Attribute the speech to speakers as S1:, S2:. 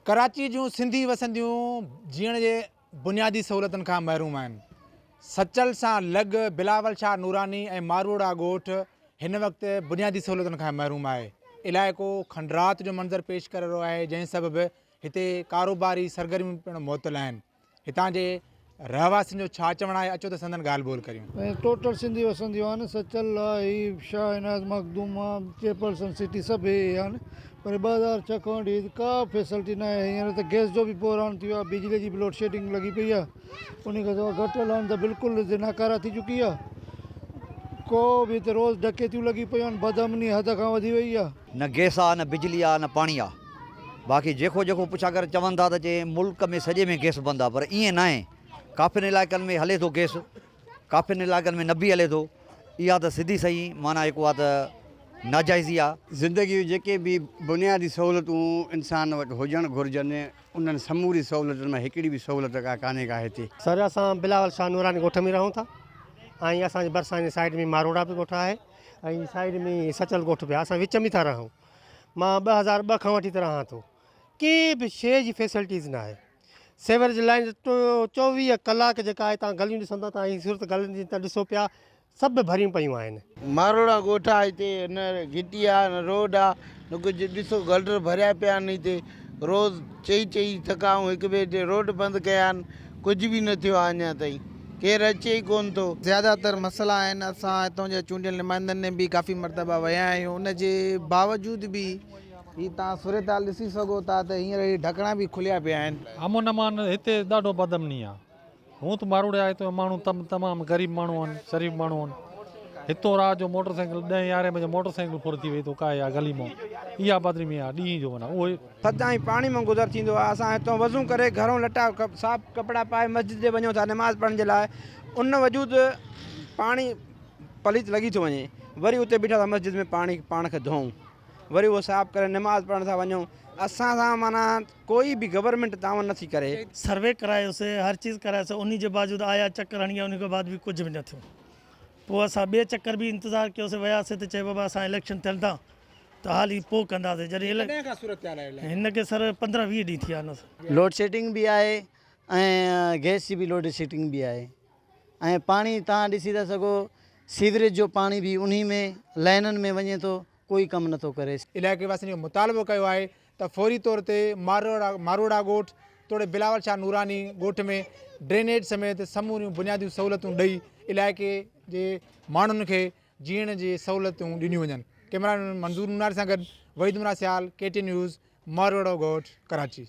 S1: ڪراچي جون سنڌي وسنديون جيئڻ جي بنيادي سهولتن کان محروم آهن. سچل سان لڳ بلاول شاهه نوراني ۽ ماروئڙا ڳوٺ هن وقت بنيادي سهولتن کان محروم آهي. علائقو کنڊرات جو منظر پيش ڪري رهيو آهي جنهن سبب هتي ڪاروباري سرگرميون پڻ معطل آهن. هتان جي رهواسين جو ڇا چوڻ آهي اچو ته سندن ڳالهه ٻولهه ڪريون.
S2: ۽ ٽوٽل سنڌي وسنديون آهن سچل هي شاهه عنايت مخدوم چيپل سن سٽي سڀ هي هي آهن پر 2006 کان وٺي هت ڪا به فيسلٽي نه آهي هينئر ته گئس جو به بحران ٿي ويو آهي بجلي جي به لوڊ شيڊنگ لڳي پئي آهي انهي کان سواء گٽر لائن ته بلڪل هتي ناڪاره ٿي چڪي آهي ڪو به هتي روز ڊڪيتيون لڳي پيون آهن بدامني حد کان وڌي وئي آهي.
S3: نه گئس آ نه بجلي آ نه پاڻي آ باقي جيڪو جيڪو پڇا ڪري چون ٿا ته چي ملڪ ۾ سڄي ۾ گئس بند آ پر ائين ناهي ڪافين علائقن ۾ هلي ٿو گئس ڪافين علائقن ۾ نه به هلي ٿو اها ته سڌي سئي معنيٰ هڪ اها ته ناجائزي آ.
S4: زندگي جون جيڪي به بنيادي سهولتون انسان وٽ هجڻ گهرجن انهن سموري سهولتن مان هڪڙي به سهولت ڪا ڪانهي ڪا هتي.
S5: سر اسان بلاول شاهه نوراني ڳوٺ ۾ رهون ٿا ۽ اسان جي ڀرسان جي سائيڊ ۾ ماروئڙا به ڳوٺ آهي ۽ سائيڊ ۾ سچل ڳوٺ به آهي اسان وچ ۾ ٿا رهون مان 2002 کان وٺي ته رهان ٿو ڪي به شيء جي فيسلٽيز نه آهي سيورج لائن 24 ڪلاڪ جيڪا آهي تان گليون ڏسندا تان هي صورت گلين جي تان ڏسو پيا سڀ ڀريون پيون آهن.
S6: ماروئڙا ڳوٺ آ هتي نه گهٽي آ نه روڊ آ نه ڪجهه ڏسو گٽر ڀريا پيا آهن هتي روز چئي چئي ٿڪا آهيون هڪ ٻئي تي روڊ بند ڪيا آهن ڪجهه به نه ٿيو آ اڃا تائين ڪير اچي ئي ڪونه ٿو.
S7: زياده تر مسئلا آهن اسان هتان جي چونڊيل نمائندن ڏي به ڪافي مرتبه ويا آهيون ان جي باوجود به هي توهان صورتحال ڏسي سگهو ٿا ته هينئر هي ڍڪڻا به کليا پيا آهن.
S8: امن امان هتي ڏاڍو بدامني آ. هونء ته ماروئڙا هتي جا ماڻهو تمام غريب ماڻهو آهن، شريف ماڻهو آهن. هتو رات جو موٽر سائيڪل ڏهين يارهين بجي موٽر سائيڪل ڦر ٿي وئي ته ڪا اها گلي مان اها بدنامي آهي ڏينهن جو معنيٰ اهي.
S7: سدائين پاڻي مان گذر ٿيندو آهي اسان هتو وضو ڪري گهرون لٽا صاف ڪپڙا پائي مسجد ڏي وڃون ٿا نماز پڙهڻ جي لاء ان وجود پاڻي پليت لڳي ٿو وڃي وري اتي بيٺا ٿا مسجد ۾ پاڻي پاڻ کي ڌوئون وري اهو صاف ڪري نماز پڙهڻ ٿا وڃون اسان سان معنيٰ ڪوئي به گورنمينٽ تعاون نٿي ڪري.
S9: سروي ڪرايوسي هر چيز ڪرايوسي انهي جي باوجود آيا چڪر هڻي ويا انهي کان بعد به ڪجهه به نه ٿيو پوء اسان ٻئي چڪر به انتظار ڪيوسي وياسي ته چيو بابا اسان اليڪشن ٿين ٿا ته حالي پوء ڪنداسي جڏهن
S1: ڪڏهن کان صورتحال آهي الائي.
S9: هن کي سر 15 20 ڏينهن ٿي ويا آهن.
S10: لوڊشيڊنگ به آهي ۽ گئس جي به لوڊشيڊنگ به آهي ۽ پاڻي توهان ڏسي ٿا سگهو سيوريج جو پاڻي به انهي ۾ لائنن ۾ وڃي ٿو ڪوئي ڪم نٿو ڪري.
S1: علائقي واسين اهو مطالبو ڪيو آهي ته فوري طور تي ماروئڙا ڳوٺ توڙي بلاول شاهه نوراني ڳوٺ ۾ ڊرينيج سميت سموريون بنيادي سهولتون ڏئي علائقي جي ماڻهن کي جيئڻ جي سهولتون ڏنيون وڃن. ڪئميرا مين منظور نوناري سان گڏ Waheed Umra Sial, K T news, Marohra Goth, Karachi.